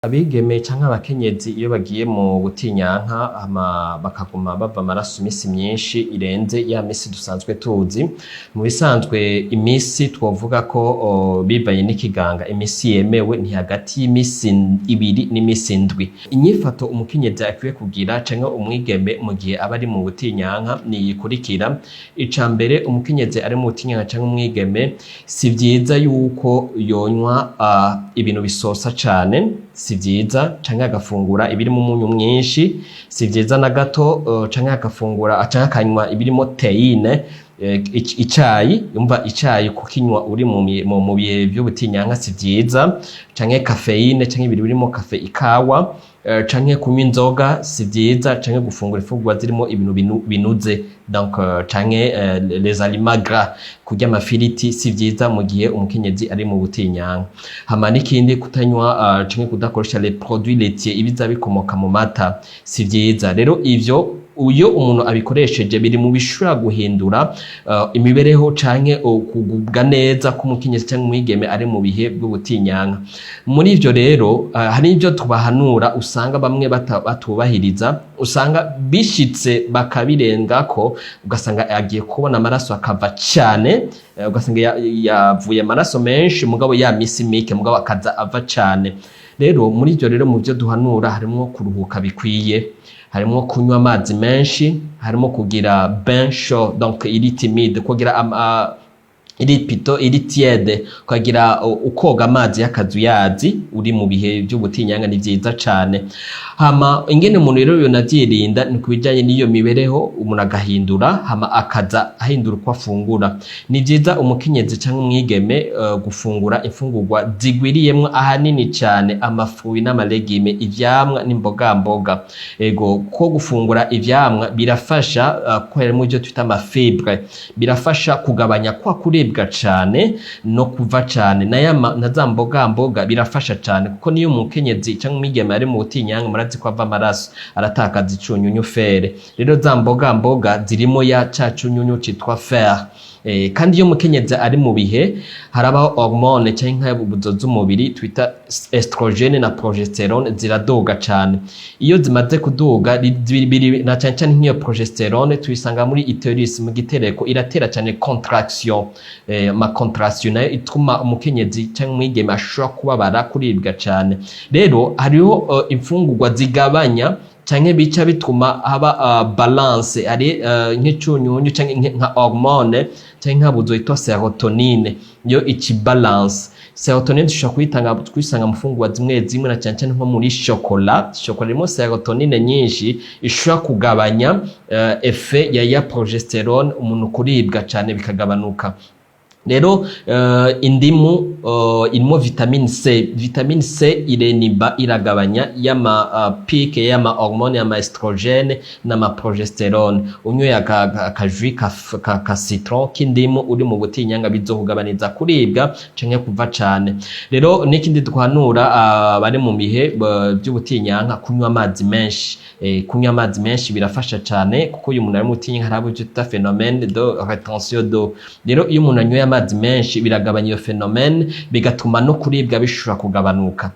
Abigeme canke abakenyezi, iyo bagiye mu butinyanka, hama bakaguma bava amaraso imisi myinshi irenze ya misi dusanzwe tuzi, mu bisanzwe imisi twovuga ko bivanye n'ikiganga, imisi yemewe ni hagati y'imisi 2 n'imisi 7. Inyifato umukenyezi akwiye kugira canke umwigeme mu gihe aba ari mu butinyanka ni iyikurikira: ica mbere, umukenyezi ari mu butinyanka canke umwigeme, si vyiza yuko yonywa ibintu bisosa cane, si vyiza, canke agafungura ibirimo umunyu mwinshi, si vyiza na gato, canke agafungura canke akanywa ibirimo théine, icayi. Umva, icayi kukinywa uri mu bihe vy'ubutinyanka si vyiza, canke caféine, canke ibintu birimo café, ikawa, canke kunywa inzoga si vyiza, canke gufungura imfungurwa zirimo ibintu binuze, donc canke les aliments gras, kurya amafiriti si vyiza mu gihe umukenyezi ari mu butinyanka. Hama n'ikindi, kutanywa canke kudakoresha les produits laitiers, ibiza bikomoka mu mata, si vyiza. Rero ivyo iyo umuntu abikoresheje biri mu bishobora guhindura imibereho canke kugubwa neza k'umukenyezi canke umwigeme ari mu bihe bw'ubutinyanka. Muri ivyo rero hari ivyo tubahanura usanga bamwe batubahiriza, usanga bishitse bakabirengako, ugasanga agiye kubona amaraso akava cane, ugasanga yavuye amaraso menshi mugabo ya misi mike, mugabo akaza ava cane. Rero muri ivyo rero, mu vyo duhanura harimwo kuruhuka bikwiye, harimwo kunywa amazi menshi, harimo kugira bain chaud, donc iri timide, kugira iri plutôt iri tiède, ukagira ukoga amazi y'akazuyazi uri mu bihe by'ubutinyanka ni vyiza cane. Hama ingene umuntu rero yonavyirinda ni ku bijanye n'iyo mibereho, umuntu agahindura, hama akaza ahindura uko afungura. Ni vyiza umukenyezi canke umwigeme gufungura imfungurwa zigwiriyemwo ahanini cane ama fruits n'ama légumes, ivyamwa n'imbogamboga. Ego, ko gufungura ivyamwa birafasha, ko harimwo ivyo twita ama fibres, birafasha kugabanya kwa kuribwa cane no kuva cane. Na za mbogamboga birafasha cane, kuko niyo umukenyezi canke umwigeme ari mu butinyanka, murazi ko ava amaraso, aratakaza icunyunyu fer. Rero za mbogamboga zirimo ya ca cunyunyu citwa fer. Kandi iyo umukenyezi ari mu bihe, harabaho hormone canke inkabuzo z'umubiri twita estrogène na progestérone, ziraduga cane. Iyo zimaze kuduga na cane cane nk'iyo progestérone tuyisanga muri utérus, mu gitereko, iratera cane contraction, ma contraction nayo ituma umukenyezi canke umwigeme ashobora kubabara, kuribwa cane. Rero hariho imfungurwa zigabanya canke bica bituma haba balance, ari nk'icunyunyu canke nka hormone canke inkabuzo yitwa sérotonine, yo ici balance. Sérotonine dushobora kuyitanga, kuyisanga mu mfungurwa zimwe zimwe, na cane cane nko muri chocolat. Chocolat irimo sérotonine nyinshi ishobora kugabanya effet ya progestérone, umuntu kuribwa cane bikagabanuka. Rero indimu irimo vitamine C. Vitamine C ireniba, iragabanya y'ama pic y'ama hormone, y'ama estrogène n'ama progestérone. Unyoye aka jus ka citron, k'indimu, uri mu butinyanga, bizokugabaniza kuribwa canke kuva cane. Rero n'ikindi duhanura abari mu bihe by'ubutinyanka, kunywa amazi menshi. Kunywa amazi menshi birafasha cane, kuko uyu muntu ari mu butinyanka hari ivyo twita phénomène de rétention d'eau. Rero iyo umuntu anyoye amazi menshi biragabanya iyo phénomène, bigatuma no kuribwa bishobora kugabanuka.